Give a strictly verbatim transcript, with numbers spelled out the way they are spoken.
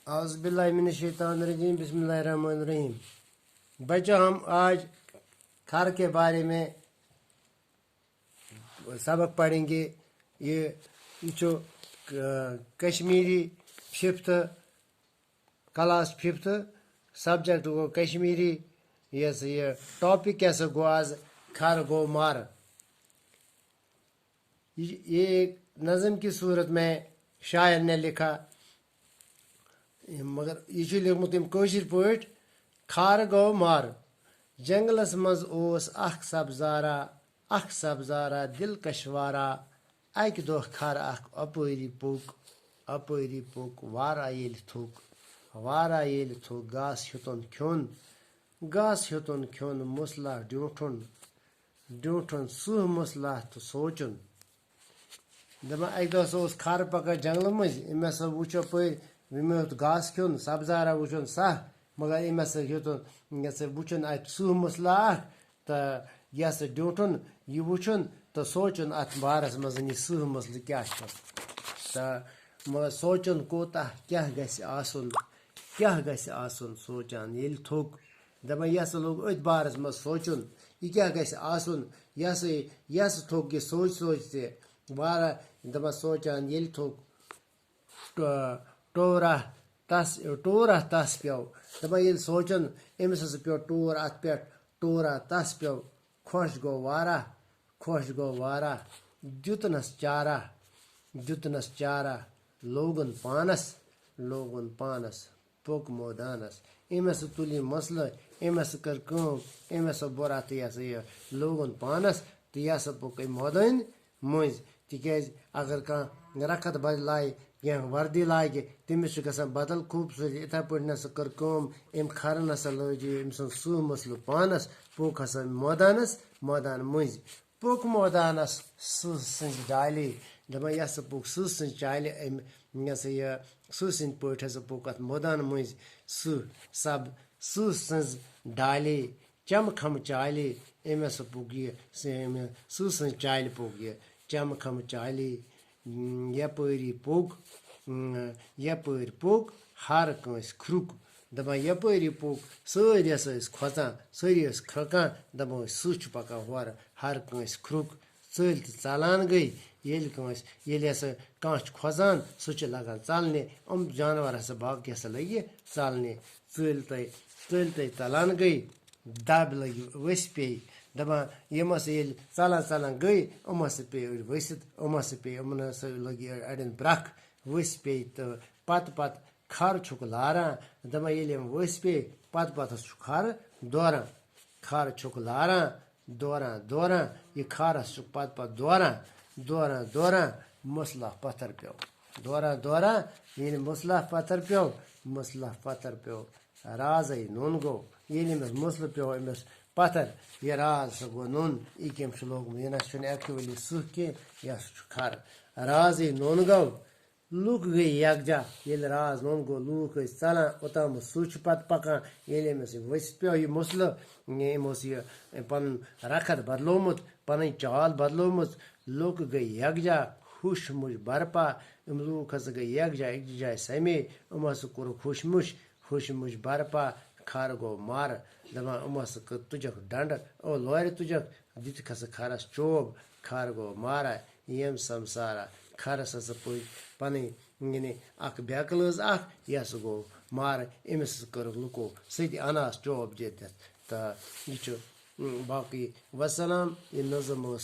اعوذ باللہ من الشیطان الرجیم، بسم اللہ الرحمن الرحیم۔ بچوں، ہم آج کھر کے بارے میں سبق پڑھیں گے۔ یہ، یہ چھو، آ، Kashmiri fifth class, fifth subject گو کشمیری۔ یہ سا یہ ٹاپک کیا سا گو آز؟ کھر گو مر۔ یہ، یہ ایک نظم کی صورت میں شاعر نے لکھا، مگر یہ چھُ لیوٚکھمُت أمۍ کٲشِر پٲٹھۍ، کھر گوٚو مر۔ جنگلس منٛز اوس اکھ سبزارا، اکھ سبزارا دلکش وارا۔ اکہِ دۄہ کھر اکھ اپٲری پوٚک، اپٲری پوٚک، وارا ییٚلہِ تھوٚک، وارا ییٚلہِ تھوٚک، گاسہٕ ہیوٚتُن کھیوٚن، گاسہٕ ہیوٚتُن کھیوٚن، مُصلاح ڈیوٗنٛٹھُن، ڈیوٗنٛٹھُن سٕہہ مُصلاح تہٕ سونٛچُن۔ دَپان، اَکہِ دۄہ ہسا اوس کھر پَکان جنٛگلہٕ مٔنٛزۍ، أمۍ ہسا وُچھ اَپٲرۍ، أمۍ ہیوٚت گاسہٕ کھیوٚن، سبزارا وُچھُن سَہہ، مگر أمۍ ہسا ہیوٚتُن، یہِ ہسا وُچھُن اَتہِ سٕہہ مُصلاح اَکھ، تہٕ یہِ ہسا ڈیوٗنٛٹھُن، یہِ وُچھُن تہٕ سونٛچُن اَتھ بارَس منٛز، یہِ سٕہہ مُصلہٕ کیٛاہ چھُ۔ تہٕ مگر سونٛچُن کوٗتاہ، کیٛاہ گژھِ آسُن، کیٛاہ گژھِ آسُن سونٛچان ییٚلہِ تھوٚک۔ دَپان، یہِ ہسا لوٚگ أتھۍ بارَس منٛز سونٛچُن، یہِ کیٛاہ گژھِ آسُن، یہِ ہسا، یہِ ہسا تھوٚک یہِ سونٛچ سونٛچ تہِ واریاہ، دَپان، سونٛچان ییٚلہِ تھوٚک، ٹ-، ٹورا تَس، ٹورا تَس پیوٚو۔ دَپان، ییٚلہِ سونٛچُن، أمِس ہسا پیوٚو ٹور اَتھ پٮ۪ٹھ، ٹورا تَس پیوٚو، خۄش گوٚو واریاہ، خۄش گوٚو واریاہ، دیُتنَس چارہ، دیُتنَس چارہ، لوگُن پانَس، لوگُن پانَس۔ پوٚک مٲدانَس۔ أمۍ ہسا تُل یہِ مسلہٕ، أمۍ ہسا کٔر کٲم، أمۍ ہسا بوٚر اَتھ یہِ ہسا یہِ لوگُن پانَس تہٕ یہِ ہسا پوٚک أمۍ مٲدٲنۍ مٔنٛزۍ۔ تِکیٛازِ اگر کانٛہہ رَکھَت بدلایہِ، کینٛہہ وردی لاگہِ، تٔمِس چھُ گژھان بدل خوٗبصوٗرتی۔ یِتھَے پٲٹھۍ نسا کٔر کٲم، أمۍ کھرَن ہسا لٲج یہِ أمۍ سُنٛد سُہ مسلہٕ پانَس، پوٚک ہسا مٲدانَس، مٲدان مٔنٛزۍ۔ پوٚک مٲدانَس سٕہہ سٕنٛزِ ڈالہِ، دَپان، یہِ ہسا پوٚک سٕہہ سٕنٛزِ چالہِ أمۍ، یہِ ہسا یہِ سٕہہ سٕنٛدۍ پٲٹھۍ ہسا پوٚک اَتھ مٲدان مٔنٛزۍ سٕہہ، سب سٕہہ سٕنٛز ڈالے، چمہٕ کھمہٕ چالے، أمۍ ہسا پوٚک یہِ، سٕہ، أمۍ سٕہہ سٕنٛزِ چالہِ پوٚک یہِ، چمہٕ کھمہٕ چالے، اۭں، یپٲری پوٚک، اۭں، یپٲرۍ پوٚک ہر کٲنٛسہِ کھرٛوٚک۔ دَپان، یپٲری پوٚک، سٲری ہسا ٲسۍ کھۄژان، سٲری ٲسۍ کھرٛۄکان، دَپان ٲسۍ، سٕہہ چھُ پَکان ہورٕ، ہر کٲنٛسہِ کھرٛوٚک۔ ژٔلۍ تہٕ ژَلان گٔے۔ ییٚلہِ کٲنٛسہِ، ییٚلہِ ہسا کانٛہہ چھُ کھۄژان، سُہ چھُ لَگان ژَلنہِ۔ یِم جانوَر ہسا باقٕے ہسا لٔگۍ ژَلنہِ۔ ژٔلۍ تہٕ، ژٔلۍ تہٕ ژَلان گٔے۔ دَب لٔگۍ، ؤسۍ پیٚیہِ۔ دَپان، یِم ہسا ییٚلہِ ژَلان ژَلان گٔے، یِم ہسا پیٚیہِ أڑۍ ؤسِتھ، یِم ہسا پیٚیہِ، یِمَن ہسا لٔگۍ أڑٮ۪ن برٛکھ، ؤسۍ پیٚیہِ تہٕ پَتہٕ پَتہٕ کھر چھُکھ لاران۔ دَپان، ییٚلہِ یِم ؤسۍ پیٚیہِ، پَتہٕ پَتہٕ ہسا چھُ کھر دوران۔ کھر چھُکھ لاران، دوران، دوران، یہِ کھر ہسا چھُکھ پَتہٕ پَتہٕ دوران، دوران، دوران، مُصلاح پَتھر پیوٚو۔ دوران، دوران، ییٚلہِ مُصلاح پَتھر پیوٚو، مُصلاح پَتھر پیوٚو۔ رازَے نوٚن گوٚو۔ ییٚلہِ أمِس مُصلہٕ پیوٚو، أمِس پَتھر، یہِ راز سا گوٚو نوٚن۔ یہِ کٔمۍ چھُ لوگمُت؟ یہِ نہ چھُنہٕ actually سٕہہ کینٛہہ، یہِ ہسا چھُ کھر۔ رازٕے نوٚن گوٚو، لُکھ گٔے یکجا۔ ییٚلہِ راز نوٚن گوٚو، لوٗکھ ٲسۍ ژَلان، اوٚتام سُہ چھُ پَتہٕ پَکان۔ ییٚلہِ أمِس یہِ ؤسۍ پیوٚو، یہِ مُصلہٕ، أمۍ اوس یہِ پَنُن رَکھَت بدلومُت، پَنٕنۍ چال بدلومٕژ، لُکھ گٔے یکجا، ہوش مُش برپا۔ یِم لوٗکھ ہسا گٔے یکجا، أکِس جایہِ سَمے، یِم ہسا کوٚرُکھ ہوش مُش، ہوش مُش برپا، کھر گوٚو مَر۔ دَپان، یِم ہسا کٔر تُجَکھ ڈنڈٕ، او لورِ تُجَکھ، دِتِکھ ہسا کھرَس چوب، کھر گوٚو مارا، ییٚمۍ سمسارا۔ کھرَس ہسا پٔج پَنٕنۍ، یعنی اَکھ بیکلٲز اَکھ، یہِ ہسا گوٚو مارٕ، أمِس ہسا کٔرٕکھ لُکو سۭتۍ اَناس چوب دِتھ دِتھ۔ تہٕ یہِ چھُ، اۭں، باقٕے وَسَلام۔ یہِ نظم اوس